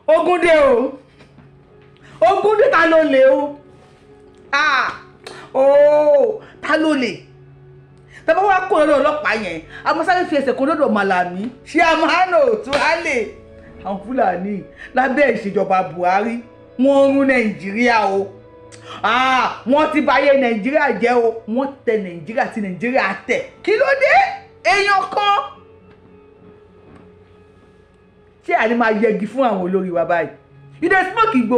Ogun dé o, ogun dé, ta ló lè o? Ah, ooo, ta ló lè? Tàbá wá kó lọ́dọ̀ ọlọ́pàá yẹn, a máa sáré fi ẹsẹ̀ kó lọ́dọ̀ Màlàmí Ṣíàmánà tó á lè. Àwọn Fúlàní lábẹ́ ìṣèjọba Buhari, wọ́n ń rún Nàìjíríà o. Ah, wọ́n ti báyé Nàìjíríà jẹ́ o, wọ́n tẹ Nàìjíríà tí Nàìjíríà tẹ̀. Kí ló dé? Èèyàn kan ṣé àní máa yẹgi fún àwọn olórí wa báyìí? You dey smoke igbó.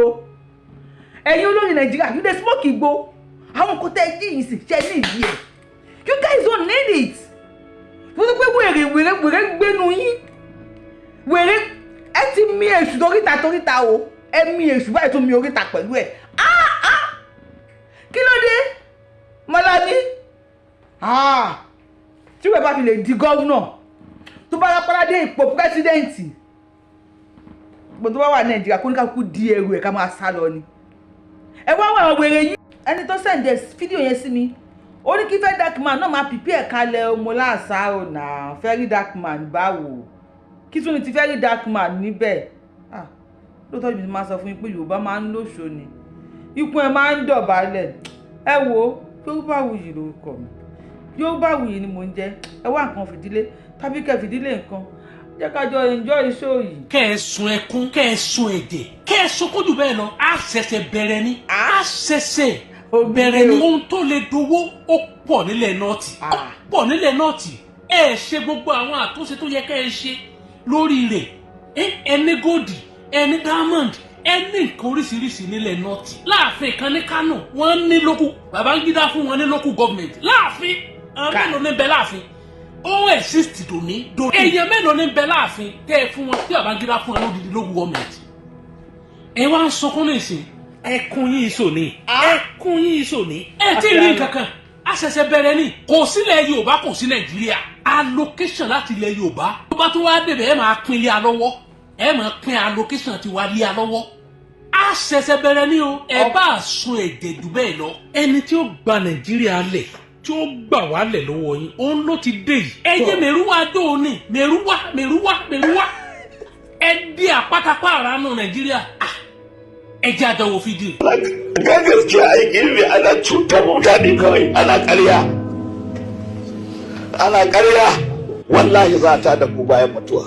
Ẹ̀yin olórí Nàìjíríà, you dey smoke igbó. Àwọn kò tẹ́ jí yìí sì ṣe ní ìdí ẹ̀. You guys don't need it. Wọ́n ti pé wèrè wèrè wèrè gbénu yín. Wèrè ẹ ti mi èṣù toríta toríta o. Ẹ mi èṣù báyìí, tún mi oríta pẹ̀lú ẹ̀. Ah ah, kí ló dé, Mọ́lámí? Ah, tí wọ́n bá fi lè di governor, tó bá rápálá dé ipò president, gbogbo tó bá wà Nàìjíríà, kó ní ká kú di ẹrù ẹ̀, ká máa sá lọ ni. Ẹ wá wá àwọn wèrè yìí. Ẹni tó send fídíò yẹn sí mi, ó ní kí Very Dark Man náà máa prepare kalẹ̀ ọmọ láàṣà ò nà. Very Dark Man báwo? Kí tún ni ti Very Dark Man níbẹ̀? Ah, lóòótọ́ mi máa sọ fún yín pé Yorùbá máa ń lóṣo ni, ikú ẹ máa ń dọ̀bálẹ̀. Ẹ wo, Yorùbáwùyí lórúkọ mi, Yorùbáwùyí ni mò ń jẹ́. Ẹ wá nǹkan fìdílé tàbí kẹ́ fìdílé nǹkan, jẹ́ ká jọ enjoy show yìí. Kẹ́ ẹ sun ẹkún, kẹ́ ẹ sun ẹ̀jẹ̀, kẹ́ ẹ sunkún jù bẹ́ẹ̀ lọ, á ṣẹ̀ṣẹ̀ bẹ̀rẹ̀ ni, á ṣẹ̀ṣẹ̀ bẹ̀rẹ̀ ni. Ohun tó lè dowó, ó pọ̀ nílẹ̀ North, ó pọ̀ nílẹ̀ North. Ẹ ṣe gbogbo àwọn àtúnṣe tó yẹ kẹ́ ẹ ṣe lórí rẹ̀. Ẹ ní gold, ẹ ní diamond, ẹ ní nǹkan oríṣiríṣi nílẹ̀ North. Láàfin kan ní Kánò, wọ́n ní local, Babangida fún wọn ní local government láàfin. Àwọn mélòó ní bẹ láàfin ó exist dòní dòní? Èèyàn mélòó ní bẹ láàfin tẹ́ ẹ fún wọn, tí Babangida fún wọn lódìdí local government? Ẹ wá ń sunkún nísìn, ẹkún yín sòní, ẹkún yín sòní. Ẹ tí ì rí nǹkan kan, a ṣẹ̀ṣẹ̀ bẹ̀rẹ̀ ni. Kò sílẹ̀ Yorùbá, kò sí Nàìjíríà. Allocation láti ilẹ̀ Yorùbá, tó bá tún wá débẹ̀, ẹ máa pín lé a lọ́wọ́, ẹ máa pín allocation ti wá lé a lọ́wọ́. A ṣẹ̀ṣẹ̀ bẹ̀rẹ̀ ni o. Ẹ bá sun ẹ̀jẹ̀ jù bẹ́ẹ̀ lọ, ẹni tí ó gba Nàìjíríà lẹ̀, tí ó gbà wá lẹ̀ lọ́wọ́ yín, òun ló ti dé yìí. Ẹ jẹ́ mẹ̀rúwá dóòní, mẹ̀rúwá, mẹ̀rúwá, mẹ̀rúwá. Ẹ di àpátápá àránù Nàìjíríà. Ẹ jẹ́ àjọwò fídíò. Ga gaskiya ai girbi, ana cutar mutane kawai, ana ƙarya, ana ƙarya. Wallahi za ta da ku bayan mutuwa.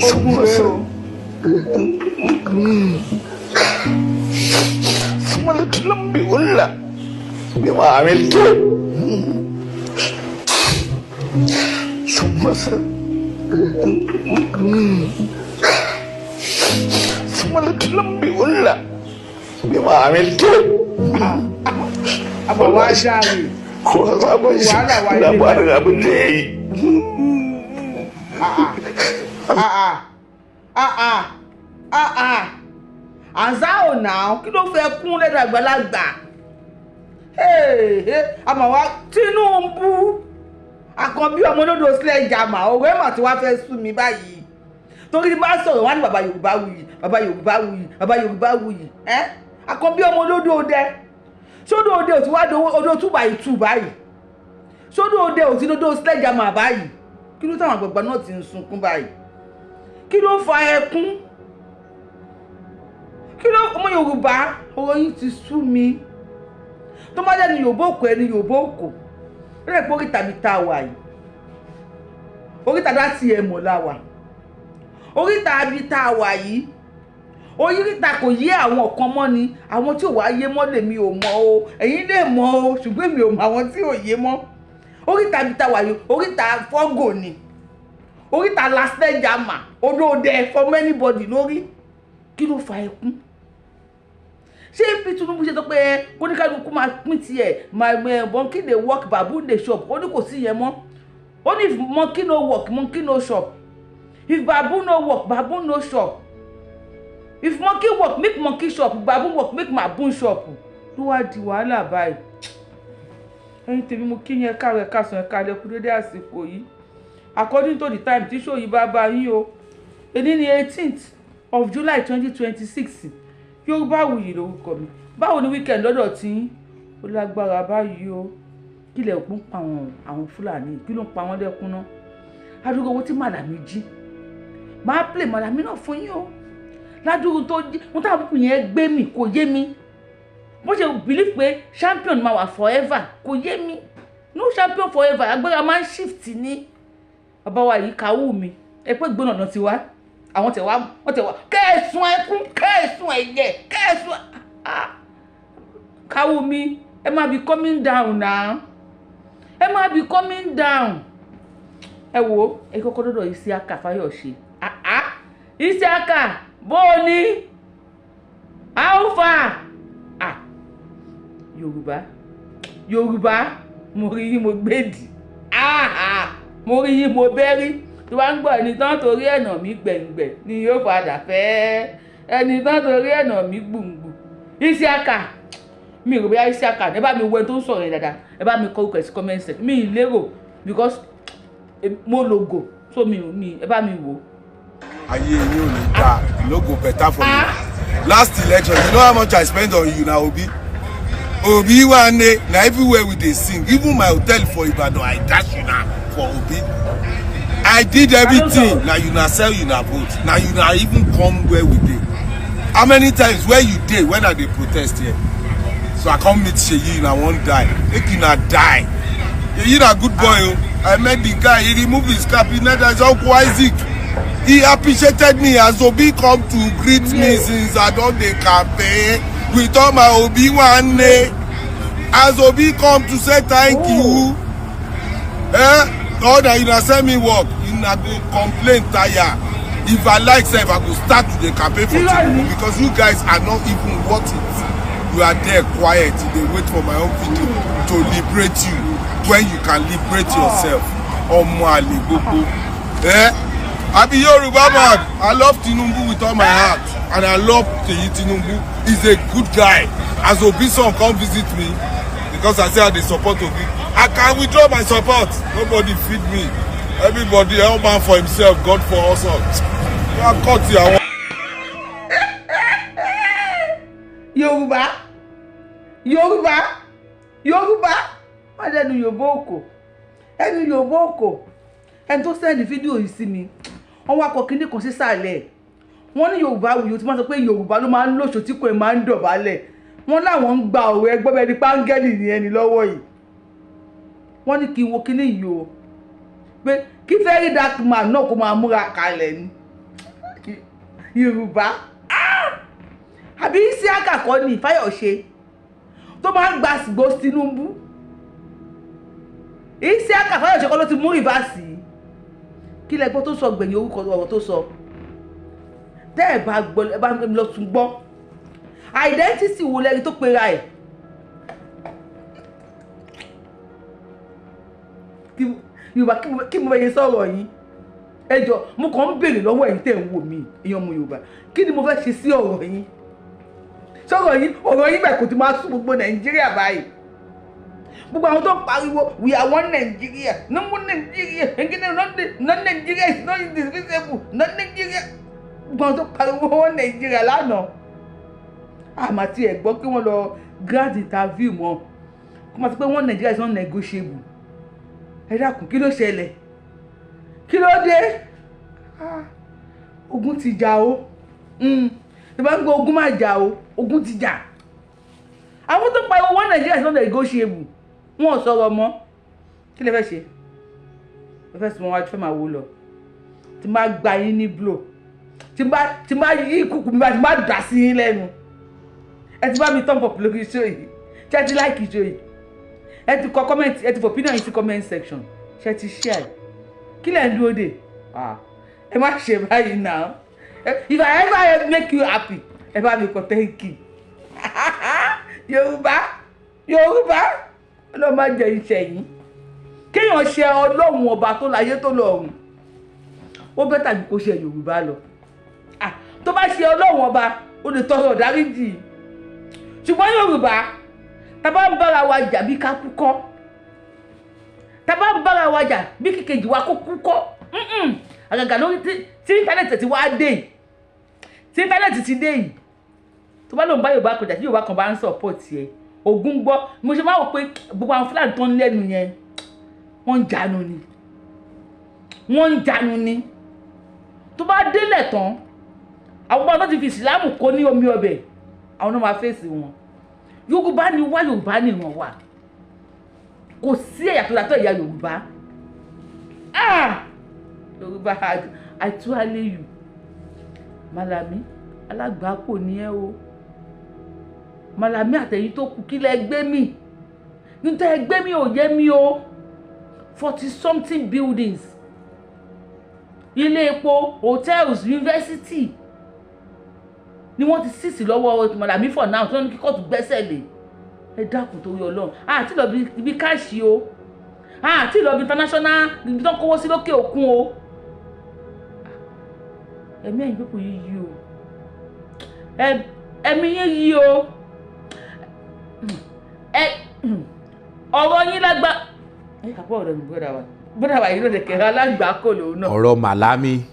Ogun rẹ o. ثم لتنبئن بما عملتم ثم ثم لتنبئن بما عملتم. Àbọ̀wọ́ aṣáàrè. Ko za mu shi labarin abin da ya yi. Àǹsá ò nà án, kí ló fẹ́ kún lẹ́nu àgbàlagbà? Àmọ́ wá Tinubu, àkànbí ọmọ olódò sledgehammer, ọ̀rọ̀ ẹ̀ mà tí wàá fẹ́ sú mi báyìí, torí tí bá sọ̀rọ̀ wá ní bàbá Yorùbá wuyì, bàbá Yorùbá wuyì, bàbá Yorùbá wuyì. Ẹ́ àkànbí ọmọ olódò dẹ sódò òde ò ti wá odò 2 by 2 báyìí, sódò òde ò ti dódó sledgehammer báyìí. Kí ló táwọn àgbààgbà náà ti ń sunkún báyìí? Kí ló fa ẹkún? Kí ló? Ọmọ Yorùbá, ọ̀rọ̀ yín ti sú mi. Tó bá jẹ́ ni Yorùbá òkò, ẹni Yorùbá òkò ó lè pé oríta mi tá a wà yìí, oríta dá tiẹ̀ mọ̀ la wà, oríta bí tá a wà yìí, oríta kò yé àwọn kan mọ́ ni. Àwọn tí ò wá yé mọ́ lèmi ò mọ̀ o, ẹ̀yin lè mọ̀ o, ṣùgbọ́n èmi ò mọ̀ àwọn tí ò yé mọ́. Oríta bí tá a wà yìí, oríta fọ́gò ni, oríta lasẹ́jàmà olóde from anybody lórí. Kí ló fa ẹkún? Ṣé bí Tinubu ṣe sọ pé kóníkálukú máa pín tiẹ̀, monkey dey work, baboon dey chop, ó ní kò sí yẹn mọ́. Ó ní if monkey no work, monkey no chop; if baboon no work, baboon no chop; if monkey work, make monkey chop; if baboon work, make baboon chop. Ló wá di wàhálà báyìí. Ẹ̀yin tèmi, mo kí yẹn káàárọ̀, ẹ káàsán, ẹ káalẹ́, kú dédé àsìkò yìí, according to the time tí show yìí bá bá yín o. Èní ni 18th of July 2026. Yorùbáwùyí lórúkọ mi. Báwo ni weekend lọ́dọ̀ tí ó lágbára báyìí o? Kílẹ̀ òpin pa àwọn Fúlàní, kí ló ń pa wọ́n lẹ́kún náà? Adúgbò owó tí Màlàmí jí, máa play Màlàmí náà fún yín o. Ládùúgbò tó jí wọn táwọn pípọ̀ yẹn gbé mi kò yé mi. Bó ṣe believe pé champion máa wà forever kò yé mi. No champion forever, agbára máa ń shift ní. Bàbá wa yìí kàwú mi, ẹ pé gbóná ọ̀nà tiwa, àwọn tẹ̀wá wọ́n tẹ̀wá kẹ́ẹ̀sùn ẹkún, kẹ́ẹ̀sùn ẹ̀yẹ, kẹ́ẹ̀sùn kàwú mi. Ẹ máa be coming down now, ẹ máa be coming down. Ẹ wo, ẹ kọ́kọ́ dọ́dọ̀ Isiaka Fáyọ̀ṣe. Isiaka bó o ní alpha. Yorùbá, Yorùbá, mo rí yín mo gbèdì, mo rí yín mo bẹ́rí. Tí wàá ń gbọ́ ẹni tán torí ẹ̀nà mi gbẹ̀ngbẹ̀ ni yóò padà fẹ́ ẹni tán torí ẹ̀nà mi gbùngbùn. Isiaka, mi rò bóyá Isiaka, ẹ bá mi wo ẹni tó ń sọ̀rọ̀ yẹn dáadáa, ẹ bá mi kọ orúkọ ẹ̀ sí comment section. Mi ì lérò because mo logo, so mi ẹ bá mi wò. Ayé yín ò ní dáa, e no go better for you. Last election, you know how much I spend on you na Obi? Obi Wane, na everywhere we dey sing. Even my hotel for Ibadan, I dash una for Obi. I did everything. Na una sell una vote. Na una even come where we dey. How many times where you dey when I dey protest here? So I come meet Seyi, una wan die. Make una die. Seyi na good boy o. I met the guy, he remove his cap, he met his uncle Isaac. He appreciated me as Obi come to greet me since I don dey campaign with all my Obi Wane. As Obi come to say thank you. All that una send me work, una go complain tire. If I like sef, I go start to dey campaign for Tinubu because you guys are not even worth it. You are there quiet, you dey wait for my own video to liberate you when you can liberate yourself. Ọmọ àlè gbogbo. I be Yoruba man. I love Tinubu with all my heart, and I love Seyi Tinubu. He's a good guy. As Obi son come visit me, because I say I dey support Obi, I can withdraw my support. Nobody feed me. Everybody, all man for himself, God for us all. I cut you. Yorùbá, Yorùbá, Yorùbá, má lẹ́nu Yorùbá òkò, ẹnu Yorùbá òkò. Ẹni tó sẹ́ndì fídíò yìí sí mi, wọ́n wá kọ kinní kan sísàlẹ̀. Wọ́n ní Yorùbá Wuyì tí wọ́n sọ pé Yorùbá ló máa ń lòṣò tí kò máa ń dọ̀bálẹ̀. Wọ́n láwọn ń gba òwe ẹgbẹ́ bẹ́ẹ̀ ni páńgẹ́lì ní ẹni lọ́wọ́ yìí. Wọ́n ní kí n wo kinní yìí o, pé kí very dark man náà kó máa múra kalẹ̀ ni. Yorùbá, àbí Isiaka kọ́ ni Fáyọ̀ṣe tó máa ń gba sìgbó Tinubu. Isiaka Fáyọ̀ṣe kọ́ ló ti mú rìvásì. Kí lẹ gbọ́ tó sọ gbẹ̀yìn orúkọ ọ̀rọ̀ tó sọ? Tẹ́ ẹ̀ bá gbọ́, ẹ bá lọ tún gbọ́. Identity wo lẹ́ni tó pera ẹ̀? Yorùbá, kí mo bẹ yẹn sọ̀rọ̀ yín? Ẹ jọ, mo kàn ń béèrè lọ́wọ́ ẹ̀yin tẹ́ ń wò mí, èèyàn ọmọ Yorùbá. Kí ni mo fẹ́ ṣe sí ọ̀rọ̀ yín? Sọ̀rọ̀ yín, ọ̀rọ̀ yín báyìí kò ti máa sún gbogbo Nàìjíríà báyìí. Gbogbo àwọn tó ń pariwo we are one Nigeria, no more Nigeria, no Nigeria is not indivisible, no Nigeria. Gbogbo àwọn tó ń pariwo one Nigeria lánàá. Àmọ́ tí ẹ gbọ́ kí wọ́n lọ grant interview mọ́. Kó máa sọ pé one Nigeria is not negotiable. Ẹ dákun, kí ló ṣẹlẹ̀? Kí ló dé? Ogun ti jà o. Tí bá ń gbọ́ ogun máa jà o, ogun ti jà. Àwọn tó ń pariwo one Nigeria is not negotiable, wọn ò sọ̀rọ̀ mọ́. Kí lẹ fẹ́ ṣe? Ẹ fẹ́ sùn wọn wájú, fẹ́ máa wò lọ. Tí máa gba yín ní blow, tí máa yí ìkùkù mi bá ti máa dà sí yín lẹ́nu. Ẹ ti bá mi thumb up lórí show yìí, ṣé ẹ ti like show yìí? Ẹ ti kọ comment, ẹ ti fọ opinion yìí sí comment section, ṣé ẹ ti share? Kí lẹ ń dúró dè? Ẹ má ṣe báyìí now. If I ever make you happy, ẹ bá mi kọ thank you. Yorùbá, Yorùbá, Ọlọ́run má jẹ́ iṣẹ́ yín. Kéèyàn ṣe Ọlọ́run ọba tó láyé tó lọ́run, ó bẹ́tà ju kó ṣe Yorùbá lọ. Tó bá ṣe Ọlọ́run ọba, ó lè tọrọ ìdáríjì. Ṣùgbọ́n Yorùbá, tá bá ń bára wa jà bí ká kú kọ́, tá bá ń bára wa jà bí kíkejì wa kó kú kọ́. Àgàgà lórí tí íńtánẹ́ẹ̀tì ti wá dé yìí, Tí internet ti dé yìí, tó bá lóun bá Yorùbá kọjá, tí Yorùbá kan bá ń support ẹ, ogun gbọ́. Mo ṣe máa wò pé gbogbo àwọn Fúlàní tó ń lẹ́nu yẹn, wọ́n ń jánu ni, wọ́n ń jánu ni. Tó bá délẹ̀ tán, àwọn ọmọ tó ti fi ìsìlámù kó ní omi ọbẹ̀, àwọn náà máa fèsì wọn. Yorùbá ni wá, Yorùbá ni ìran wa. Kò sí ẹ̀yà tó dàtọ̀ ẹ̀yà Yorùbá. Ah, Yorùbá, I you. Malami alágbàákò ni ẹ o. Malami àtẹ̀yìn tó kù, kí lẹ gbé mi nítorí ẹgbẹ́ mi ò yé mi o. 40-something buildings, ilé epo, hotels, university ni wọ́n ti seize lọ́wọ́ Malami for now, tí wọ́n ní kí kóòtù gbẹ́sẹ̀ lé. Ẹ dákun, torí Ọlọ́run, àti lọ bí cash o, àti lọ bí international, ibi tó ń kówó sí lókè òkun o. Ẹ̀mí ẹ̀yin pípò yìí yí o, ẹ̀mí yín yí o. Ẹ ọ̀rọ̀ yín lágbá. Ẹ àbọ̀ ọ̀rọ̀ mi, brother wa yìí ló lè kẹ̀rọ alágbàákò lòun náà. Ọ̀rọ̀ Malami,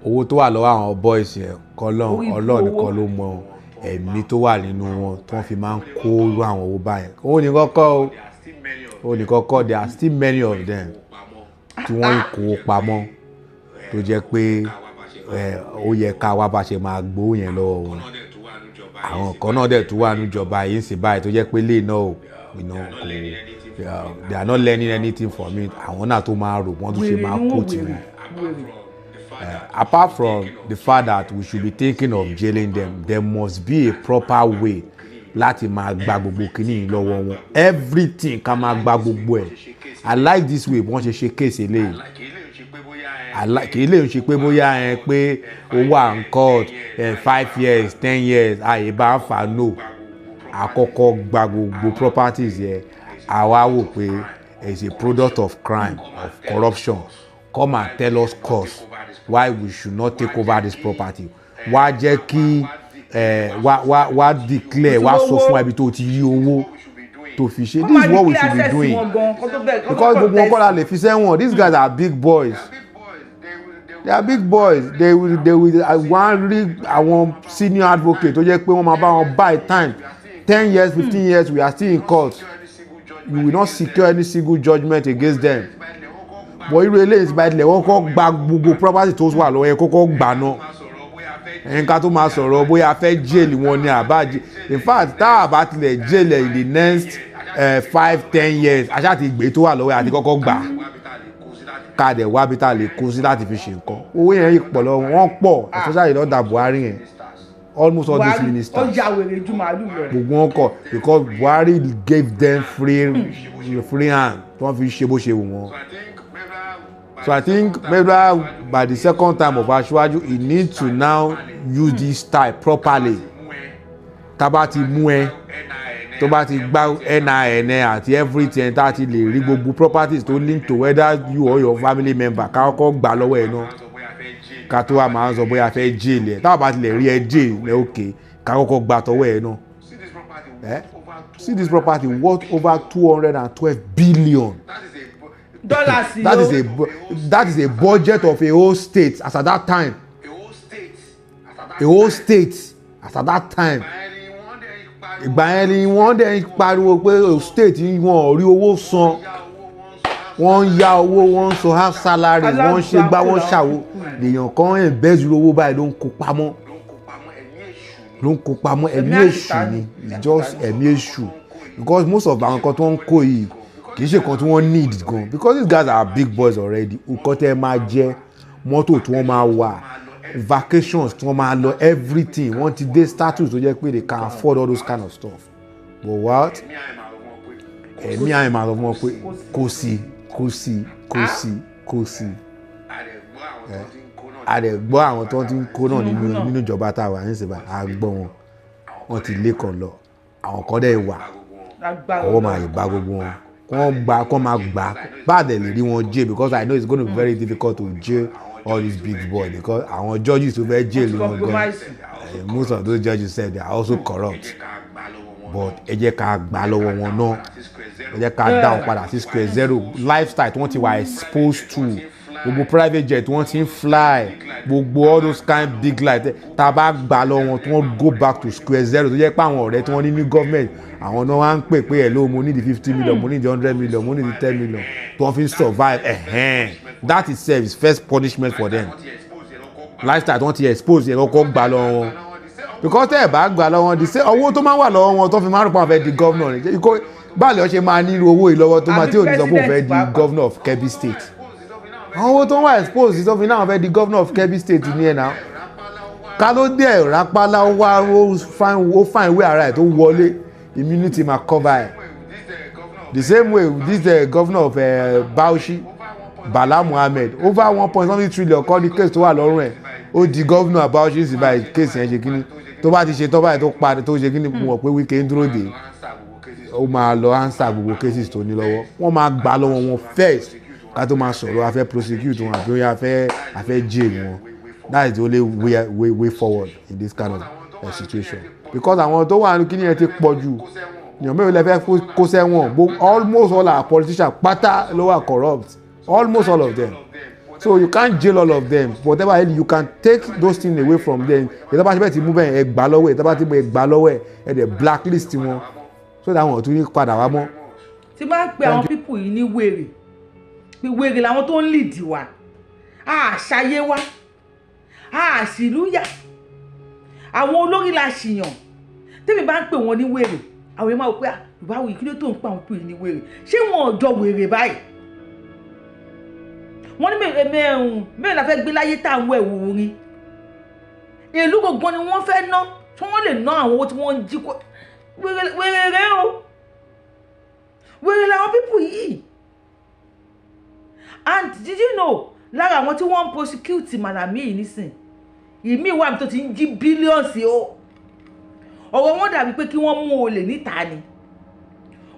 owó tó wà lọ́wọ́ àwọn boys yẹn, kọ́lọ́n Ọlọ́run nìkan ló mọ ẹ̀mí tó wà nínú wọn tí wọ́n fi máa ń kó irú àwọn owó báyẹn. Owó ní kọ́kọ́ o, owó ní kọ́kọ́. There are still many of them tí wọ́n ń kó pamọ́, tó jẹ́ pé ó yẹ ká wá bá ṣe máa gbowó yẹn lọ́wọ́ wọn. Àwọn kan náà dẹ̀ tún wà níjọba yìí ń sìn báyìí, tó jẹ́ pé lè náà o, kò, they are not learning anything from it. Àwọn náà tó máa rò wọ́n tún ṣe máa kó tiwọn. Apart from the fact that we should be thinking of jailing them, there must be a proper way láti máa gba gbogbo kinní yìí lọ́wọ́ wọn. Everything, ká máa gba gbogbo ẹ̀. I like this way wọ́n ṣe ṣe case eléyìí. Kì í lè ṣe pé bóyá ẹ pé ó wà ń court 5 years, 10 years, àyè bá ń fà. No, àkọ́kọ́ gba gbogbo properties yẹn, àwa wò pé it's a product of crime, of corruption. Come and tell us cause why we should not take over this property. Wá jẹ́ kí ẹ wá wá wá declare, wá sọ fún ibi tó ti rí owó tó fi ṣe. This is what we should be doing, because gbogbo wọn kọ́ la lè fi sẹ́wọ̀n. These guys are big boys, they are big boys. They will wọ́n á rí àwọn senior advocate tó jẹ́ pé wọ́n máa bá wọn buy time. 10 years, 15 years, we are still in court, you will not secure any single judgement against them. But irú eléyìí ti bá tilẹ̀, wọ́n kọ́ gba gbogbo property tó wà lọ́wọ́ yẹn, kọ́kọ́ gbà náà, ẹ̀ka tó máa sọ̀rọ̀ bóyá a fẹ́ jail wọn ni àbá. In fact, tá a bá tilẹ̀ jail in the next 5, 10 years, aṣáà ti gbé tó wà lọ́wọ́ àti kọ́kọ́ gbà, ká dẹ̀ wá bí tá a lè kó sí láti fi ṣe nǹkan. Owó yẹn yìí pọ̀ lọ́wọ́ wọn, pọ̀, especially lọ́dà Buhari yẹn, almost all these ministers. Ó ya wèrè ju màálù lọ. Gbogbo wọn kọ, because Buhari gave them free hand tí wọ́n fi ṣe bó ṣe wù wọ́n. So I think maybe by the second time of Aṣíwájú, he need to now use this style properly. Tá bá ti mú ẹ, tó bá ti gbá NIN àti everything, tá ti lè rí gbogbo properties tó link to whether you or your family member, ká kọ́kọ́ gbà lọ́wọ́ ẹ náà, ká tó wà máa ń sọ bóyá fẹ́ jail ẹ. Táwọn bá ti lè rí ẹ jail ẹ, ok, ká kọ́kọ́ gbà tọwọ́ ẹ náà. Eh? See this property worth over 212 billion dollars. That is a budget of a whole state as at that time, a whole state as at that time. Ìgbà yẹn ni wọ́n dẹ̀ ń pariwo pé state wọn ò rí owó san, wọ́n ń yá owó, wọ́n ń san half salary, wọ́n ń ṣe gbá, wọ́n ṣàwo. Lèèyàn kan embezzle owó báyìí, ló ń kó pamọ́, ló ń kó pamọ́. Ẹ̀mí èṣù ni. It's just ẹ̀mí èṣù, because most of àwọn nǹkan tó ń kó yìí kì í ṣe nǹkan tí wọ́n need gan, because these guys are big boys already. Nǹkan tẹ́ ẹ máa jẹ, mọ́tò tí wọ́n máa wà, vacations tí wọ́n máa lọ, everything, wọ́n ti dé status tó jẹ́ pé they can afford all those kind of stuff. But what? Ẹ̀mí àyè máa sọ fún wọn pé kò sí, kò sí, kò sí, kò sí. A dẹ̀ gbọ́ àwọn tó ti ń kó náà nínú ìjọba tá a wà ní ìsìnbà, a gbọ́ wọn, wọ́n ti lé kan lọ, àwọn kan dẹ̀ wà. Ọwọ́ máa yìí bá gbogbo wọn, kọ́ gba, kọ́ máa gbà bá a dẹ̀ lè rí wọn jail, because I know it's gonna be very difficult to jail all these big boys, because àwọn judges tó fẹ́ jail wọn gan, most of those judges sef, they are also corrupt. But ẹ jẹ́ ká gbà lọ́wọ́ wọn náà, ẹ jẹ́ ká dá wọn padà sí square zero. Lifestyle tí wọ́n ti wà exposed to. Gbogbo private jet wọ́n ti ń fly, gbogbo all those kind big light, tá a bá gbà lọ wọn, tí wọ́n go back to square zero, tó jẹ́ pé àwọn ọ̀rẹ́ tí wọ́n ní ní government, àwọn náà wá ń pè pé, "Hello, mo ní di 50 million, mo ní di 100 million, mo ní di 10 million," tí wọ́n fi ń survive. Ẹ̀hẹ́n, that itself is first punishment for them. Lifestyle tí wọ́n ti expose yẹn, kọ́kọ́ gbà lọ wọn, because tẹ́ ẹ̀ bá gbà lọ wọn, the same owó tó máa ń wà lọ́wọ́ wọn tó fi máa ń rò pé àwọn fẹ́ di governor ni. Báàlì ọ̀ ṣe máa ní irú owó yìí lọ́wọ́ tó máa Àbí tí ò ní sọ pé òun fẹ́ president di pàápàá. governor of Kebbi State? Àwọn owó tó ń wà expose tó fi náà fẹ́ di governor of Kebbi State ní ẹ̀ náà, ká ló dé ẹ̀ rápálá, ó wá ó fine way ara ẹ̀ tó wọlé, immunity máa cover ẹ̀. The same way this governor of Bauchi, Bala Muhammed, over one point something trillion kọ́ ní case tó wà lọ́rùn ẹ̀. Ó di governor Bauchi sí báyìí, case yẹn ṣe kíní tó bá ti ṣe tó báyìí tó parí tó ṣe kíní, mo mọ̀ pé Wike ń dúró dé, ó máa lọ answer gbogbo cases tó ní lọ́wọ́. Wọ́n máa gbà lọ́wọ́ wọn first ká tó máa sọ̀rọ̀ a fẹ́ prosecute wọn àbí a fẹ́ jail wọn. That is the only way forward in this kind of situation, because àwọn tó wà ní kíní yẹn ti pọ̀ jù. Èèyàn mẹ́rin lè fẹ́ kó sẹ́wọ̀n? Almost all our politicians pátá ló wà corrupt, almost all of them. So you can't jail all of them. Whatever, you can take those things away from them. Ìtọ́ bá ṣe bẹ́ẹ̀ ti mú bẹ́ẹ̀, ẹ gbà lọ́wọ́ ẹ̀. Ìtọ́ bá ti mú, ẹ gbà lọ́wọ́ ẹ̀. Ẹ dẹ̀ blacklist wọn so that wọn ò tún ní padà wá mọ́. Tí máa ń pe àwọn people yìí ní wèrè, pé wèrè làwọn tó ń lead wa, àṣàyé wa, àṣìlúyà, àwọn olórí la ṣìyàn. Tẹ́mi bá ń pè wọ́n ní wèrè, àwọn èèyàn máa wò pé, "Ah, ìbáwò yìí, kí ló tó ń pa àwọn people yìí ní wèrè? Ṣé wọn ò jọ wèrè báyìí?" Wọ́n ní mẹ́rin mẹ́rin la fẹ́ gbé láyé tá à ń wẹ̀ wò orin ìlú gbogbo ni wọ́n fẹ́ ná, tí wọ́n lè ná àwọn owó tí wọ́n ń jí kó. Wèrè, wèrè rẹ o, wèrè làwọn people yìí. And did you know, lára àwọn tí wọ́n ń prosecute Malami yìí nísìn, ìmí wà tó ti ń jí billions o. Ọ̀rọ̀ wọn dàbí pé kí wọ́n mú olè níta ni.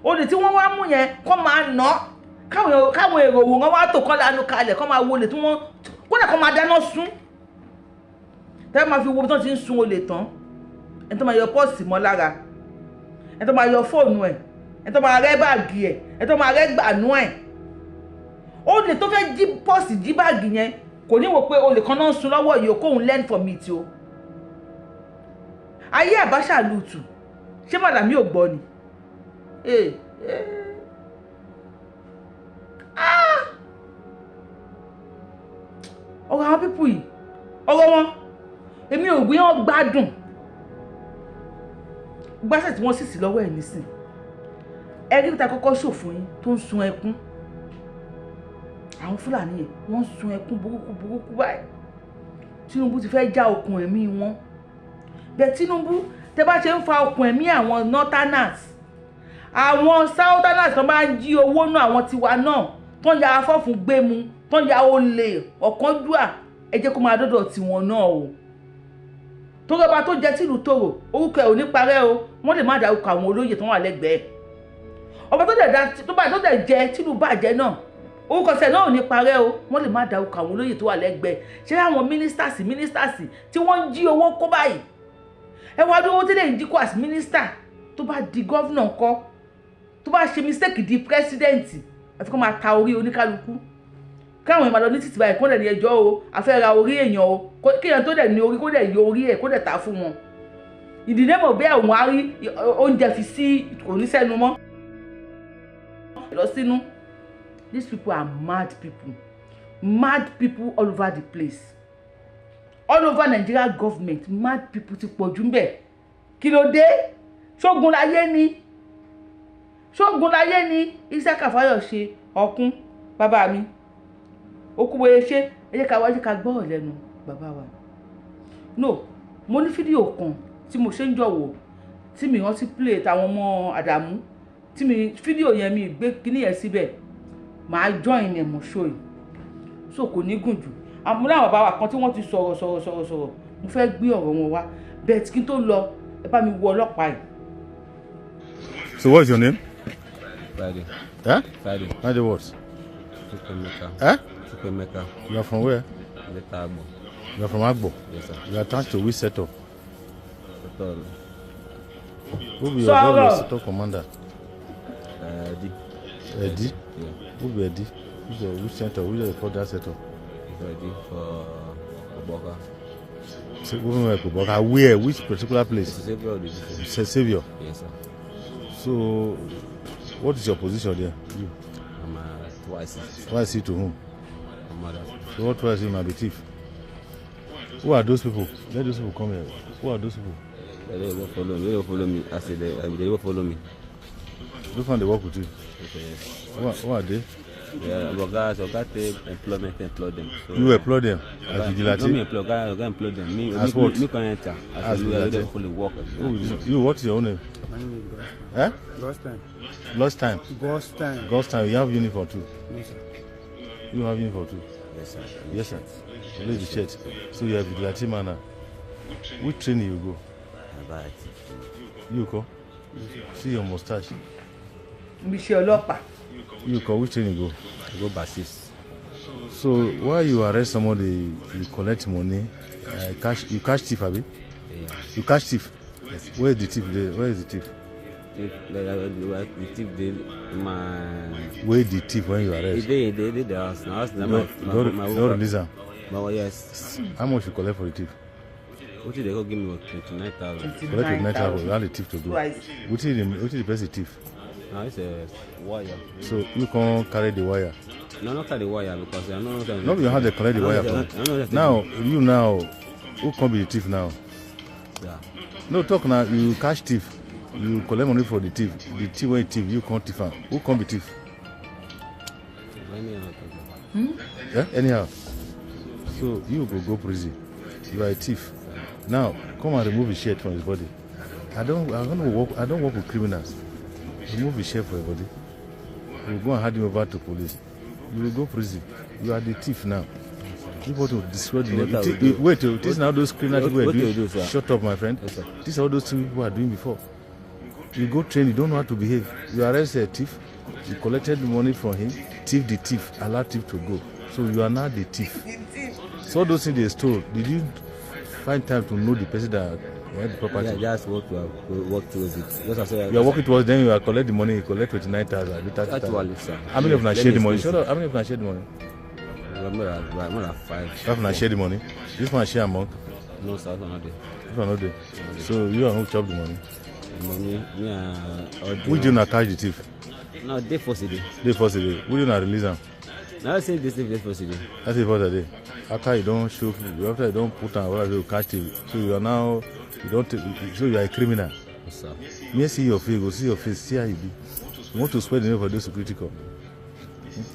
Olè tí wọ́n wá mú yẹn, kọ́ máa ná káwọn èrò òwòrán wá tò, kọ́ lanu kalẹ̀, kọ́ máa wo olè tí wọ́n kódà kọ́ máa dáná sun. Tẹ́lẹ̀ máa fi wo bí wọ́n ti ń sun olè tán, ẹni tó máa yọ pọ́ọ̀sì mọ́ lára, ẹni tó máa yọ fóònù ẹ̀, ẹni tó máa rẹ́ báàgì ẹ̀, ẹni tó máa rẹ́ gbànú ẹ̀. Olè tó fẹ́ jí pọ́ọ̀sì, jí báàgì yẹn, kò ní wò pé olè kan náà ń sun lọ́wọ́ yìí o, kóun learn from it o. Ayé Abacha lùtù, ṣé Malami ò gbọ́ ni? Eh, eh. Ah! Ọ̀rọ̀ àwọn people yìí, ọ̀rọ̀ wọn, èmi ò gbé wọn gbádùn gbàṣẹ tí wọ́n sì sí lọ́wọ́ ẹ̀ nísìn. Ẹ̀rí ta kọ́kọ́ ṣòfò yín tó ń sun ẹkún, àwọn Fúlàní yẹn, wọ́n ń sun ẹkún burúkú burúkú báyìí. Tinubu ti fẹ́ já okùn ẹ̀mí wọn bẹ́ẹ̀. Tinubu, tẹ́ bá ṣe ń fa okùn ẹ̀mí àwọn northerners, àwọn southerners tó bá ń jí owó náà, àwọn tiwa náà tó ń ya afọ́fun gbé mu, tó ń ya olè ọ̀kánjúà, ẹ jẹ́ kó máa dọ́dọ̀ tiwọn náà o. Torí ọba tó jẹ tìlú tòrò, orúkọ ẹ̀ ò ní parẹ́ o. Wọ́n lè má dárúkọ àwọn olóyè tó wà lẹ́gbẹ̀ẹ́ ọba tó dẹ̀ da tó bá tó dẹ̀ jẹ tìlú bàjẹ́ náà, orúkọ sẹ̀ náà ò ní parẹ́ o. Wọ́n lè má dárúkọ àwọn olóyè tó wà lẹ́gbẹ̀ẹ́. Ṣé àwọn ministers tí wọ́n ń jí owó kó báyìí, ẹ wá dúró tí lè ń jí kó as minister, tó bá di governor ńkọ́? Tó bá ṣe mistake di president, àfi kó máa ta orí oníkálukú, káwọn èèyàn máa lọ ní títì báyìí, kó dẹ̀ ní ẹjọ́ o, a fẹ́ ra orí èèyàn o, kéèyàn tó dẹ̀ ní orí, kó dẹ̀ yọ orí ẹ̀, kó dẹ̀ ta fún wọn. Ìdílé mọ̀ bẹ́ẹ̀, òun á rí oúnjẹ fi sí, kò ní sẹ́nu mọ́ lọ sínú. These people are mad people, mad people all over the place, all over Nigeria government. Mad people ti pọ̀ jù ń bẹ̀. Kí ló dé? Ṣógun láyé ni, ṣógun láyé ni. Isiaka Fáyọ̀ṣe ọ̀kún bàbá mi, okúwòye ṣe. Ẹ jẹ́ ká wá, ẹ jẹ́ ká gbọ́rọ̀ lẹ́nu bàbá wa. No, mo ní fídíò kan tí mo ṣe ń jọ̀wọ́ tí mi rántí play táwọn ọmọ Àdàmú, tí mi fídíò yẹn, mi gbé kíní yẹn síbẹ̀, màá join ẹ̀ mọ̀ show yìí, so kò ní gùn jù. Àmọ́ láwọn bàbá wa kan tí wọ́n ti sọ̀rọ̀ sọ̀rọ̀ sọ̀rọ̀ sọ̀rọ̀, mo fẹ́ gbé ọ̀rọ̀ wọn wá bẹ́ẹ̀. Kí n tó lọ, ẹ bá mi wo ọlọ́pàá yìí. So what's your name? Friday. Eh? Friday. Friday what? Chukwuemeka. Eh? Chukwuemeka. You are from where? Leta Agbo. You are from Agbo. Yes, sir. You are attached to which sector? Sector. Who be your Sọ̀rọ̀. governor sector commander? Eddie. Eddie. Yeah. Who be Eddie? Which sector? Which they call that sector? Ready for Oboka. So, Oboka, where? Which particular place? Savior of the people. Savior? Yes, sir. So, what is your position there? You. I'm a twice. Twice to whom? My mother. So what twice you be thief? Who are those people? Let those people come here. Who are those people? They will follow me. They will follow me. I said they will follow me. Those one they work with you. Okay, yes. Who are they? Yeah, Oga employment employ them. So, you employ them as vigilante? No, me employ. Oga employ them. Me, as me, what? Me can enter. As vigilante. Fully work. You, what is your own name? My name is God's Eh? God's time. Lost time. God's time. God's time. You have uniform too. No, sir. You have uniform too. Yes, sir. Yes, sir. Only the shirt. So you have vigilante man now. Which training you go? Right. You go. See your mustache. Ibi iṣẹ́ ọlọ́pàá. You go. Which training you go? I go basis. So why you arrest somebody? You collect money, cash. You catch thief, abi? Yeah. You catch thief. Yes. Where is the thief? Where is the thief? The thief dey my. Where the thief when you arrest? They dey the house. Now house na my my. Don't release am. My yes. How much you collect for the thief? Wetin dey go give me was 29,000. Collect 29,000. How the thief to go? Wetin the person thief? No, it's a wire. So you can't carry the wire? No, not carry the wire because I no. No, you have to collect the wire from. Now you now, who can be the thief now? Yeah. No talk now. You catch thief. You collect money for the thief. The thief when thief, you can't thief am. Who can be thief? Hmm? Yeah. Anyhow, so you go prison. You are a thief. Now come and remove his shirt from his body. I don't work with criminals. Remove his shirt from your body. You go and hand him over to police. You will go prison. You are the thief now. You want to destroy the name. Wait, this is now those criminal people are doing. Do, Shut up, my friend. Yes, sir. These are all those things people are doing before. You go train, you don't know how to behave. You arrest a thief, you collected the money from him, thief the thief, allow thief to go. So you are now the thief. So those things they stole, did you find time to know the person that had the property? Yeah, just work towards it. Just as I, you are working towards them, you are collect the money, you collect 29,000, 30,000. Actually, sir. How many of them share the money? Shut up. How many of them share the money? More than five. Five na share the money. This one share among? No, sir, not there. This one not there. So you are who chop the money? The money, me and. Which do not catch the thief? No, day first day. Day first day. We do not release them. Now I say this day first day. That's the first day. After you don't show, after you don't put on, you catch thief. So you are now, you don't. So you are a criminal. Yes, sir. Me see your face, go see your face, see how you be. You want to spread the name for those security corps.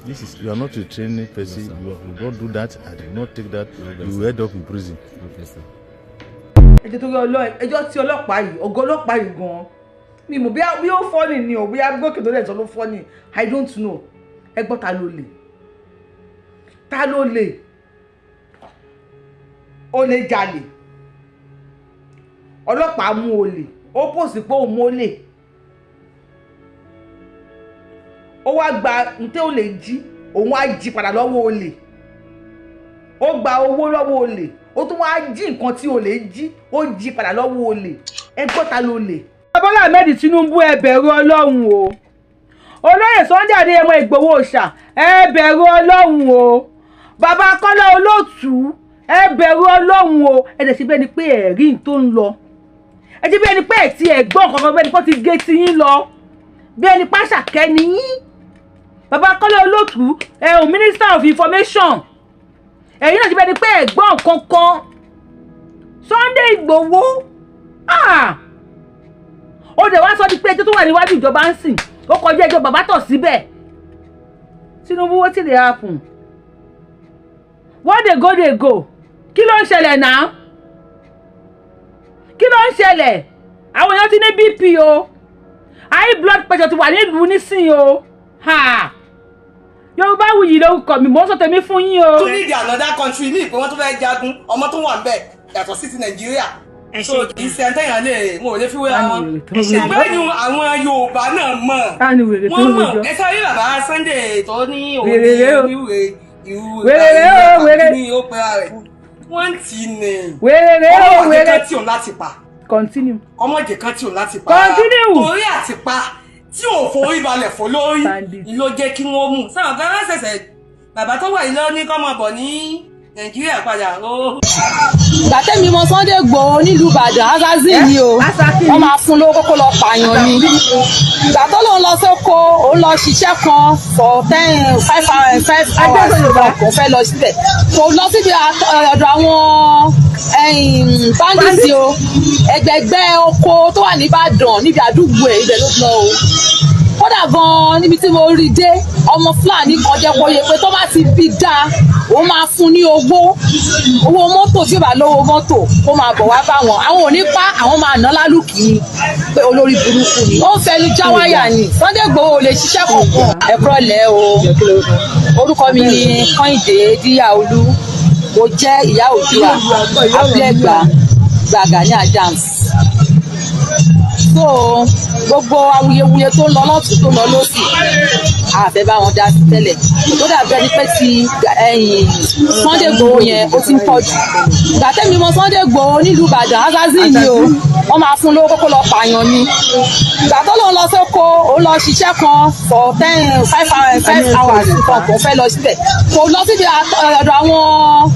This is, you are not a trained person. No, you don't do that. I do not take that. No, you will end up in prison. Okay, sir. Ẹjọ́ tó rí ẹjọ́ tí ọlọ́pàá yìí, ọ̀gá ọlọ́pàá yìí gan-an mi mọ̀ bí ó fọ́nì ni o, bí gòkè tó lẹ̀ sọ ló fọ́nì, I don't know. Ẹ gbọ́, ta ló lè? Ta ló lè? Ó lè jalè. Ọlọ́pàá mú olè, ó pòsì pé òun mú olè. Ó wá gba ntẹ́ olè jí, òun á jí padà lọ́wọ́ olè. Ó gba owó lọ́wọ́ olè, ó tún wá jí nǹkan tí olè jí, ó jí padà lọ́wọ́ olè. Ẹ gbọ́, ta ló lè? Bọ́lá Ahmed Tinubu, ẹ bẹ̀rù Ọlọ́run o. Olóyè Sunday Adéyẹmọ Ìgbòho Òòṣà, ẹ bẹ̀rù Ọlọ́run o. Bàbá Kọ́lá Olóòtú, ẹ bẹ̀rù Ọlọ́run o. Ẹ dẹ̀ ṣe bẹ́ẹ̀ ni pé ẹ̀rí tó ń lọ. Ẹ ṣe bẹ́ẹ̀ ni pé ẹ̀ tí ẹ̀ gbọ́n kankan, bẹ́ẹ̀ ni pé ó ti gé ti yín lọ. Bẹ́ẹ̀ ni pàṣàkẹ́ ni yín. Bàbá Kọ́lá Olóòtú, ẹ ò Minister of Information, ẹ̀yin náà ṣe bẹ́ẹ̀ ni pé ẹ̀ gbọ́n kankan. Sunday Ìgbòho, ó dẹ̀ wá sọ di pé ẹjọ́ tó wà níwájú ìjọba ń sìn, ó kọjá ẹjọ́ bàbá tọ̀ síbẹ̀. Tinubu, wetin dey happen? What dey go dey go? Kí ló ń ṣẹlẹ̀ náà? Kí ló ń ṣẹlẹ̀? Àwọn èèyàn ti ní BP o, high blood pressure ti wà nílùú nísìnyí o. Yorùbá Wuyì lórúkọ mi, mò ń sọ tèmi fún yín o. Tún nídìí another country ní ìpín wọn tó fẹ́ jagun, ọmọ tó wà ń bẹ̀ yàtọ̀ sí ti Nàìjíríà. So kì í ṣe ẹntẹ́yàn lè wọn ò lè fi wéra wọn. Ṣùgbọ́n ẹ̀yìn àwọn Yorùbá náà mọ̀. Wọ́n mọ̀ ẹ sáré bàbá Sunday tó ní òun ní ìwé ìwé ní ó pera rẹ̀. Wọ́n ti nì. Ọmọ kan tí òun láti pa. Continue. Ọmọdé kan tí òun láti pa. Continue. Torí àti pa tí ò forí balẹ̀ fò lórí ló jẹ́ kí wọ́n mú. Sáwọn kan ṣẹ̀ṣẹ̀ bàbá tó wà yìí lọ ní kọ́ máa bọ̀ ní Nàìjíríà padà ó. Ìgbà tẹ́mi mọ Sunday Igboho nílùú Ìbàdàn, assassin ni o, wọ́n máa fún lówó kókó lọ pààyàn ni. Ìgbà tó lòun lọ sóko, òun lọ ṣiṣẹ́ kan for 10, 5 hours, 5 hours kò fẹ́ lọ síbẹ̀, kò lọ síbi ọ̀dọ̀ àwọn bandits o. Ẹgbẹ̀gbẹ́ oko tó wà nìbàdàn níbi àdúgbò ẹ̀, ibẹ̀ ló lọ o. Kódà gan-an níbi tí mo rí dé, ọmọ Fúlàní kan jẹ́ kó yẹ pé tó bá ti bí dáa, òun máa fún ní owó mọ́tò. Tí ó bá lówó mọ́tò, kó máa bọ̀ wá bá wọn, àwọn ò ní pa, àwọn máa ná lálùkì ni, pé olórí burúkú ni. Ó ń fẹnu já wáyà ni. Sunday Igboho ò lè ṣiṣẹ́ kankan. Ẹ̀kọ́ lẹ̀ o. Orúkọ mi ni Kẹ́hìndé Díyàolú, mo jẹ́ ìyá Oòduà Abúlẹ̀gbà gba Gani Adams. So gbogbo awuyewuye tó ń lọ lọ́tún, tó ń lọ lọ́sì, àfẹ́ bá wọn dá sí tẹ́lẹ̀. Tó dàbí ẹni pé ti ẹ̀yìn Sunday Igboho yẹn, ó ti ń pọ̀ jù. Ìgbà tẹ́mi mọ Sunday Igboho nílùú Ìbàdàn, assassin ni o, wọ́n máa fún lówó kókó lọ pààyàn ni. Ìgbà tó lòun lọ sóko, òun lọ ṣiṣẹ́ kan for 10, 5 hours, 5 hours kan, kò fẹ́ lọ síbẹ̀, kò lọ síbi ọ̀dọ̀ àwọn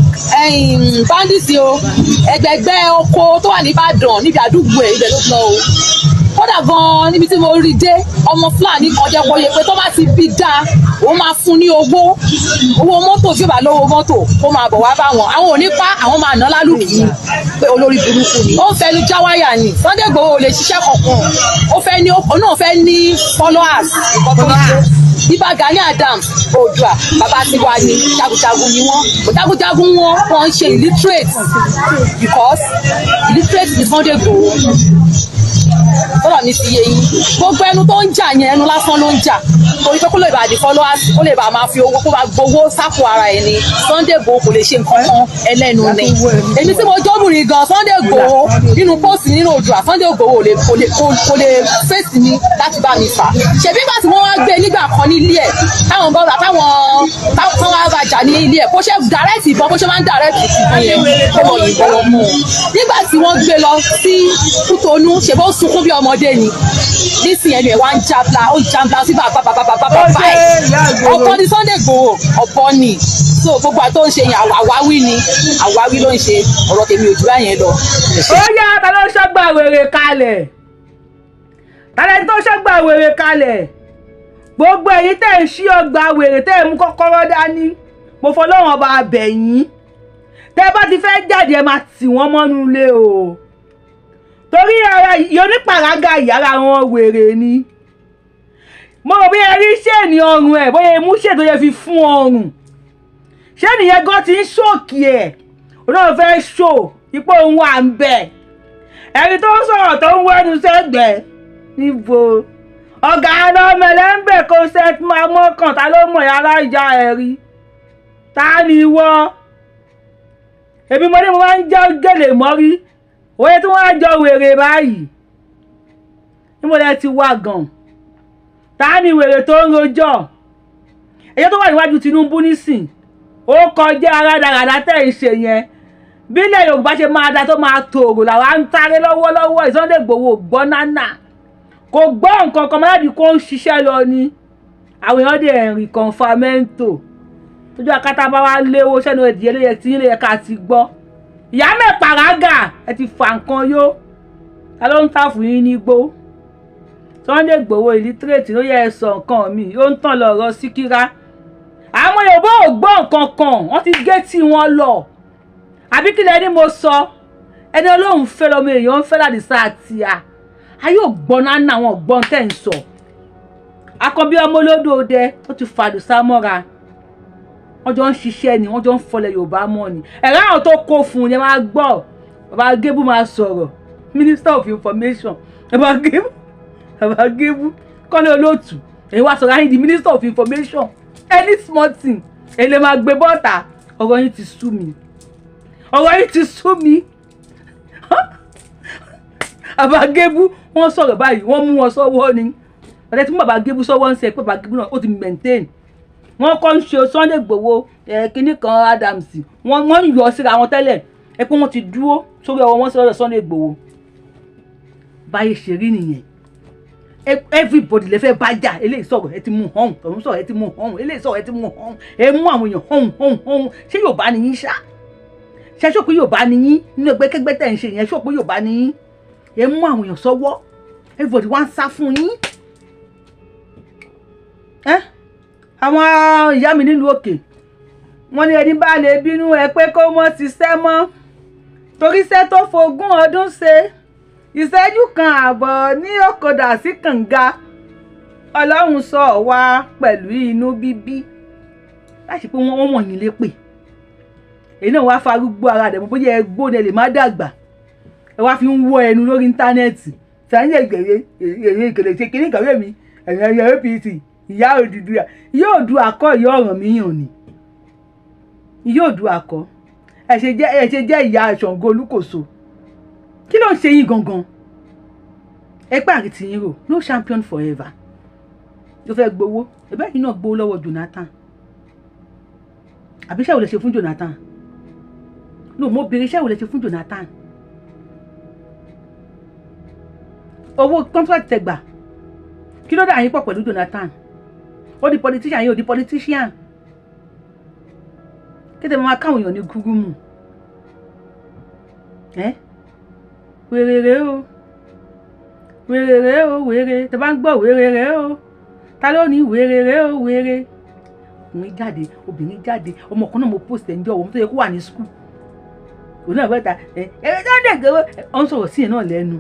bandits o. Ẹgbẹ̀gbẹ́ oko tó wà nìbàdàn níbi àdúgbò ẹ̀, ibẹ̀ ló lọ o. Kódà gan-an níbi tí mo rí dé, ọmọ Fúlàní kan jẹ́ kó yẹ pé tó bá ti bí dáa, òun máa fún ní owó mọ́tò. Tí ó bá lówó mọ́tò, kó máa bọ̀ wá bá wọn, àwọn ò ní pa, àwọn máa ná lálùkì ni, pé olórí burúkú ni. Ó ń fẹnu já wáyà ni. Sunday Igboho ò lè ṣiṣẹ́ kankan. Ó fẹ́ ní, òun náà fẹ́ ní followers. Nǹkan tó ń ṣe, Ìbà Gani Adams, Oòduà bàbá tiwa ni. Jagunjagun ni wọ́n, jagunjagun wọn, wọ́n ń ṣe illiterate, because illiterate ni Sunday Igboho. Tọ́lọ̀ mi ti yé yín. Gbogbo ẹnu tó ń jà yẹn, ẹnu lásán ló ń jà, torí pé kó lè bá di followers, kó lè bá máa fi owó, kó máa gbowó sápò ara ẹ̀ ni. Sunday Igboho kò lè ṣe nǹkan kan, ẹlẹ́nu ni. Èmi tí mo jóbìnrin gan, Sunday Igboho nínú post nínú Oòduà, Sunday Igboho kò lè fèsì mi láti bá mi fà. Ṣèbí ìgbà tí wọ́n wá gbé nígbà kan nílé ẹ̀, táwọn bọ́ọ̀lù táwọn wá bàjá ní ilé ẹ̀, kó ṣe direct ìbọn, bó ṣe máa ń direct ìbọn yẹn, kó mọ̀ yìnbọn wọn mú un. Nígbà tí wọ́n gbé lọ sí Kútọ̀nù, ṣe bó sunkún bí ọmọdé ni. Nísìnyẹn ni ẹ̀ wá ń jabla, ó jabla sí bàbá bàbá bàbá bàbá ẹ̀. Ọ̀pọ̀ ni Sunday Igboho, ọ̀pọ̀ ni. So gbogbo àti tó ń ṣe yẹn, àwáwí ni, àwáwí ló ń ṣe. Ọ̀rọ̀ tèmi ò jù báyẹn lọ. Ó yá, ta ló ṣọ́gbà wèrè kalẹ̀? Ta lẹni tó ṣọ́gbà wèrè kalẹ̀? Gbogbo ẹ̀yin tẹ́ ń ṣí ọgbà wèrè, tẹ́ ẹ̀ mú kọ́kọ́rọ́ dání, mo fọlọ́run ọba abẹ̀ yín, tẹ́ bá ti fẹ́ jáde, ẹ máa tì wọ́n mọ́nú ilé o, torí ara onípàrágà ìyára wọn wèrè ni. Mo rò bí ẹ rí chain ọrùn ẹ̀, bóyá mú chain tó yẹ fi fún ọrùn, chain yẹn gan ti ń ṣòkì ẹ̀. Òun náà fẹ́ ṣò ipò òun wà ń bẹ̀. Ẹni tó ń sọ̀rọ̀, tó ń wẹ́nu sẹ́gbẹ̀ẹ́ níbo, ọ̀gá ọlọ́mọlẹ́ ń bẹ̀ kó ṣe máa mọ́kàn. Ta ló mọ̀ yàrá ìyá ẹ̀ rí? Ta ni wọ́? Èmi mo ní mo máa ń jẹ́ gèlè mọ́rí òye tí wọ́n á jọ wèrè báyìí. Níbo lẹ ti wá gan? Ta ni wèrè tó ń rojọ́? Èyí tó wà níwájú Tinubu nísìn, ó kọjá rádaràdà tẹ̀ ń ṣe yẹn. Bílẹ̀ Yorùbá ṣe máa da tó máa tòrò làwa ń sáré lọ́wọ́lọ́wọ́. Sunday Igboho gbọ́ nánà, kò gbọ́ nǹkan kan mọ́lẹ́bí, kó ń ṣiṣẹ́ lọ ni. Àwọn èèyàn dẹ̀ ń rí kọ̀ǹfàmẹ́ǹtò tójú akátá bá wá léwó sẹ́nu ẹ̀dìyẹ ló yẹ tí yín ló yẹ ká ti gbọ́. Ìyá mẹ́pàrágà, ẹ ti fà nǹkan yó. Ta ló ń tà fún yín nígbó? Sunday Igboho illiterate ló yẹ ẹ sọ nǹkan mi. Ó ń tàn lọ́rọ̀ síkírá. Àwọn Yorùbá ò gbọ́ nǹkan kan, wọ́n ti gé tí wọ́n lọ. Àbí kí lẹ ní mo sọ? Ẹni Ọlọ́run fẹ́ lọ́mọ èèyàn ń fẹ́ ládìsá àti à ayé ò gbọ́n náà, àwọn ògbọ́n tẹ̀ ń sọ. Akọbí ọmọ olódò dẹ, ó ti fàdùsá mọ́ra. Wọ́n jọ ń ṣiṣẹ́ ni, wọ́n jọ ń fọlẹ̀ Yorùbá mọ́ ni. Ẹ̀rọ àwọn tó kó fún un yẹn máa gbọ́, bàbá Gébú máa sọ̀rọ̀, Minister of Information. Bàbá Gébú, bàbá Gébú kọ́lé olóòtú, èyí wá sọ̀rọ̀ ayé di Minister of Information. Any small thing, èyí lè máa gbé bọ́ọ̀tà. Ọ̀rọ̀ yín ti sú mi, ọ̀rọ̀ yín ti sú mi. Bàbá Gébú, wọ́n sọ̀rọ̀ báyìí, wọ́n mú wọn sọ́wọ́ ni. Ọ̀rẹ́ tí mú bàbá Gébú sọ́wọ́ ń sẹ́ pé bàbá Gébú náà ó ti maintain. Wọ́n kọ́ ń ṣe Sunday Igboho kínní kan Adams, wọ́n ń yọ síra wọn tẹ́lẹ̀ ẹ pé wọ́n ti dúró sórí ọwọ́ wọn sọ́dọ̀ Sunday Igboho. Báyìí ṣe rí nìyẹn. Everybody lè fẹ́ bá jà. Eléyìí sọ̀rọ̀ ẹ ti mú hàn, tọ̀hún sọ̀rọ̀ ẹ ti mú hàn, eléyìí sọ̀rọ̀ ẹ ti mú hàn, ẹ mú àwọn èèyàn hàn hàn hàn. Ṣé Yorùbá ni yín ṣá? Ṣe ṣó pé Yorùbá ni yín nínú ẹgbẹ́kẹ́gbẹ́ tẹ̀ ń ṣe yẹn? Ṣó pé Yorùbá ni yín? Ẹ mú àwọn èèyàn sọ́wọ́, everybody wá ń sá fún yín. Àwọn ìyá mi nílùú òkè wọ́n ní ẹni bá lè bínú ẹ pé kó mọ́ ṣiṣẹ́ mọ́, torí iṣẹ́ tó fogún ọdún ṣe ìṣẹ́jú kan ààbọ̀ ní ọ̀kadà sí kànga. Ọlọ́run sọ wá pẹ̀lú inú bíbí láti pé wọ́n wọ̀nyí lépè. Èyí náà wá farúgbó ara rẹ̀ mọ́, bóyá ẹ gbó ni ẹ lè má dàgbà, ẹ wá fi ń wọ ẹnu lórí íńtánẹ́ẹ̀tì. Sàyẹn ìgbèrè èrè ìkèlè ṣe kíní ìkàwé mi ẹ̀yìn ẹ̀yẹ APC ìyá Odùduwà ìyá Oòduà kọ́, ìyá Ọ̀rànmíyàn ni ìyá Oòduà kọ́. Ẹ ṣe jẹ́ ìyá Ṣàngó Olúkòso. Kí ló ń ṣe yín gangan? Ẹ pé àrètí yín rò, no champion forever. Ló fẹ́ gbowó, ẹ̀bẹ́ yìí náà gbowó lọ́wọ́ Jonathan. Àbí iṣẹ́ wo lè ṣe fún Jonathan? No, mo béèrè, iṣẹ́ wo lè ṣe fún Jonathan? Owó contract tẹ́ gbà, kí ló dà yín pọ̀ pẹ̀lú Jonathan? Ó di politician yín, ó di politician. Kéde máa káwọn èèyàn ní gúgúmù ẹ wèrèrè o, wèrèrè o, wèrè tẹ bá ń gbọ́ wèrèrè o, ta ló ní wèrèrè o wèrè? Ọkùnrin jáde, obìnrin jáde, ọmọ kan náà mo post ẹ̀ ń jọ òun tó yẹ kó wà ní school, òun náà bẹ́ẹ̀ ta ẹ ẹ jáde gẹ́wẹ́ ọ̀ ń sọ̀rọ̀ sí ẹ̀ náà lẹ́nu.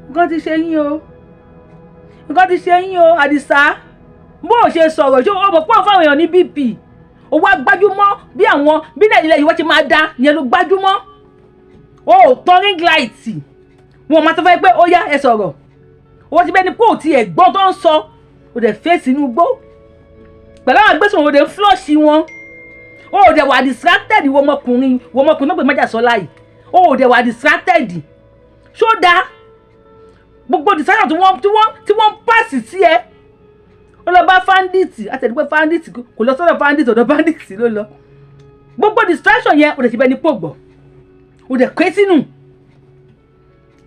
Nǹkan ti ṣe yín o, nǹkan ti ṣe yín o. Àdìsá, bó o ṣe sọ̀rọ̀ ṣé o mọ̀ pọ̀ fáwọn èèyàn ní BP? O wá gbájúmọ́ bí àwọn bí Nàìjíríà yìí wọ́n ti máa da yẹn ló gbájúmọ́. O ò tán ring light, wọn máa tó fẹ́ pé ó yá ẹ sọ̀rọ̀. O ti bẹ́ẹ̀ ni pé ò ti ẹ̀gbọ́n tó ń sọ, o dẹ̀ fèsì inú igbó pẹ̀lú àwọn agbésùn, o dẹ̀ ń flush wọn. O ò dẹ̀ wà distracted. Ìwọ ọmọkùnrin, ìwọ ọmọkùnrin náà pé májàsọ́lá yìí, o ò dẹ̀ wà distracted. Ṣó dáa gbogbo distraction tí wọ́n pàṣì sí ẹ? Ó lọ bá fáńdìtì, àtẹ̀dúpẹ́ fáńdìtì kò lọ sọ́dọ̀ fáńdìtì, ọ̀dọ̀ fáńdìtì ló lọ. Gbogbo distraction yẹn, ó dẹ̀ ti bẹ́ẹ̀ ní pògbọ̀, ó dẹ̀ pé sínú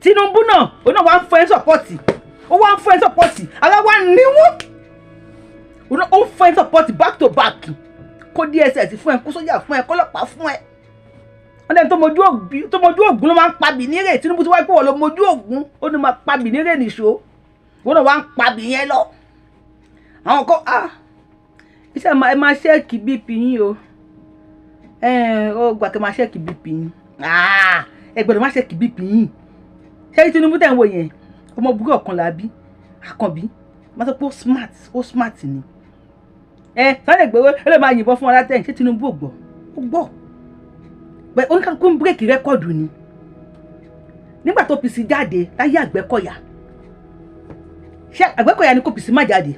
Tinubu náà, ó náà wá ń fún ẹ sọ́pọ́ọ̀tì, ó wá ń fún ẹ sọ́pọ́ọ̀tì, ara wa ní wọ́n, ó ń fún ẹ sọ́pọ́ọ̀tì back to back. Kó DSS fún ẹ, kó sójà fún ẹ, kọ́lọ́pàá fún ẹ. Wọ́n lẹ́nu tó mojú Ògún ló máa ń pa bìnírè. Tinubu ti wáyé pé wọ́n ló mojú Ògún, ó ní máa pa bìnírè nìṣó, wọ́n náà wá ń pa bì yẹn lọ. Àwọn kọ́ iṣẹ́ ẹ máa ṣẹ́ẹ̀kì BP yín o, ó gbà kí ẹ máa ṣẹ́ẹ̀kì BP yín, ẹ gbọ́dọ̀ máa ṣẹ́ẹ̀kì BP yín. Ṣé Tinubu tẹ̀ ń wò yẹn, ọmọ burúkú ọ̀kan làbí Àkànbí, máa sọ pé ó smart, ó smart ni. Ẹ Sunday Igboho ó lè máa yìnbọn fún ọ látẹ̀yìn. Ṣé Tinubu ò gbọ́? Ó gbọ́. Bẹ́ẹ̀ oníkàkú ń bírèkì rẹ́kọ̀dù ni nígbà tó OPC jáde láyé Àgbẹ̀kọ̀yà. Ṣé Àgbẹ̀kọ̀yà ni kò OPC má jáde?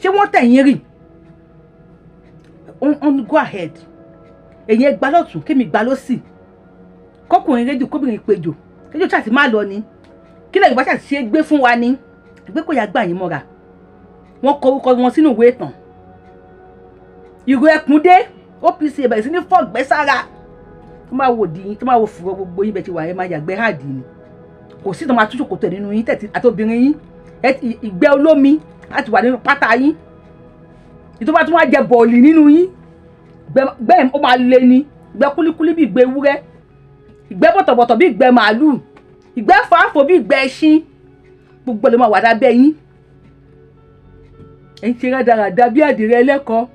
Ṣé wọ́n tẹ̀yìn rì on? Go ahead, èyí ẹ gbá lọ́tún, kémi gbá lọ́sì, kọkùnrin rédíò, kóbìnrin péjò, kéjò ṣáà ti má lọ ni kí lẹ́yìn bá ṣáà ti ṣe gbé fún wa ni. Àgbẹ̀kọ̀yà gbà yín mọ́ra, wọ́n kọ orúkọ wọn sínú ìwé ìtàn. Ìró ẹkùn dé, OPC bẹ̀rẹ̀ sí ní fọ̀gbẹ́ sára. Tó máa wò dín, tó máa wò fúrọ́, gbogbo yín bẹ̀ ti wà, ẹ máa yàgbẹ́ hàdí ni. Kò sí tó máa túṣu kòtò nínú yín tẹ̀tí àti obìnrin yín, ìgbẹ́ olómi láti wà nínú pátá yín. Ìtọ́ bá tún wá jẹ bọ̀ọ̀lì nínú yín, gbẹ́ ó máa le ni. Ìgbẹ́ kúlíkúlí bí ìgbẹ́ ewúrẹ́, ìgbẹ́ bọ̀tọ̀bọ̀tọ̀ bí ìgbẹ́ màálù, ìgbẹ́ fàáfò bí ìgbẹ́ ẹṣin, gbogbo ló máa wà lábẹ́ yín. Ẹ̀ ń ṣe rádaràda bí àdìrẹ ẹlẹ́kọ̀ọ́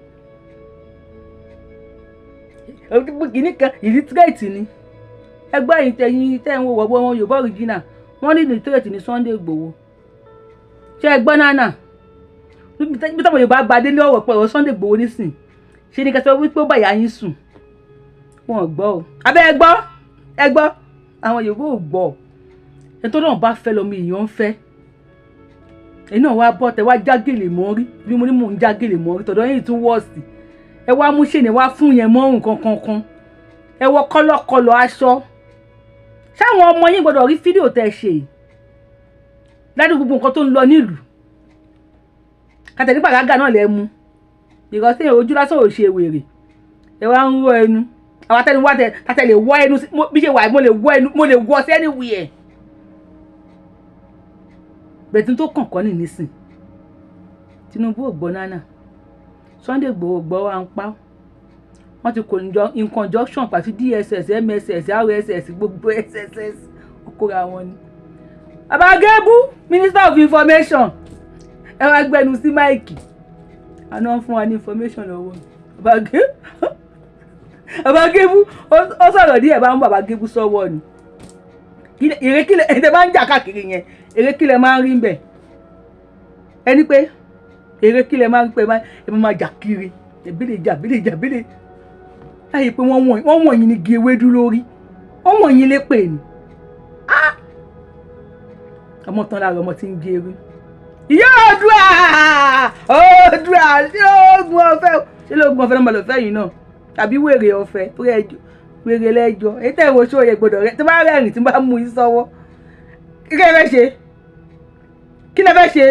kìíní kan. Illiterate ni ẹgbẹ́ yìí tẹ̀yìn tẹ̀ ń wo wọ̀wọ́ wọn Yorùbá original, wọ́n ní illiterate ní Sunday Igboho. Ṣé ẹ gbọ́ nánà bí táwọn Yorùbá gba délé ọ̀rọ̀ pẹ̀lú Sunday Igboho nísìn? Ṣe ni kẹsàn-án wípé ó bá ìyá yín sùn? Wọn ò gbọ́ o. Abẹ́ ẹ gbọ́, ẹ gbọ́, àwọn Yorùbá ò gbọ́. Ẹni tó náà bá fẹ́ lọ́mọ èèyàn ń fẹ́. Èyí náà wá bọ́ tẹ wá jágèlè mọ́ rí bí mo ní mò ń jágèlè mọ́ rí tọ̀dọ̀ yìí tún wọ́ọ̀sì. Ẹ wá mú ṣèní wá fún yẹn mọ́rùn kankankan, ẹ wọ kọ́lọ́kọlọ́ aṣọ. Ṣáwọn ọmọ yín gbọ́dọ̀ rí fídíò tẹ́ ṣe yìí ládùúgbò gbogbo nǹkan tó ń lọ nílùú kàtẹ́ní pàgágà náà lẹ mú ìrọsí ojú lásán ò ṣe wèrè. Ẹ wá ń rọ ẹnu àwọn atẹnu wá tẹ lè wọ ẹnu bí ṣe wà, mo lè wọ ẹnu, mo lè wọ sí anywhere. Bẹ̀tí tó kàn kọ́ ní nísìn, Tinubu ò gbọ́ nánà, Sunday Igboho gbọ́ wa ń pa. Wọ́n ti kò in conjunction pàtó DSS, MSS, RSS, gbogbo SSS kóra wọn ni. Bàbá Gébú, Minister of Information, ẹ wá gbẹnu sí mic, àná fún wa ní information lọ́wọ́. Bàbá Gébú ó sọ̀rọ̀ díẹ̀, bá ń bàbá Gébú sọ́wọ́ ni. Èrè kílẹ̀ ẹ̀ tẹ́ bá ń jà káàkiri yẹn? Èrè kílẹ̀ máa ń rí bẹ̀? Ẹni pé èrè kílẹ̀ máa ń rí pé ẹ máa jà kiri, ẹ̀bílẹ̀ jà bílẹ̀ jà bílẹ̀ láyé pé wọ́n wọ̀nyí ní igi ewédú lórí, wọ́n wọ̀nyí lépè ni. Ọmọ tán lára ọmọ tí ń gé ewé. Ìyá Oòduà, Oòduà, ṣé oògùn ọ̀fẹ́, ṣé lóògùn ọ̀fẹ́ lọ́mọ lọ́fẹ́ yìí náà tàbí wèrè ọ̀fẹ́ tó rẹ̀ jù? Wèrè lẹ́jọ́ èyí tẹ̀ wo ṣó yẹ gbọ́dọ̀ rẹ tó bá rẹ́rìn tí bá mú yín sọ́wọ́. Kí lẹ fẹ́ ṣe? Kí lẹ fẹ́ ṣe?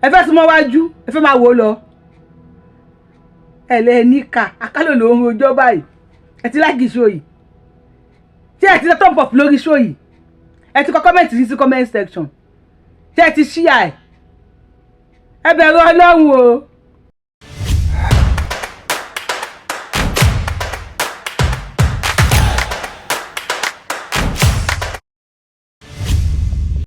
Ẹ fẹ́ súnmọ́ wájú, ẹ fẹ́ máa wò ó lọ. Ẹ lẹ níkà akálò ló ń rojọ́ báyìí. Ẹ ti like show yìí, ṣé ẹ ti tẹ thumb up lórí show yìí? Ẹ ti kọ comment sí comment section? Ṣé ẹ ti share ẹ? Ẹ bẹ̀rù Ọlọ́run o.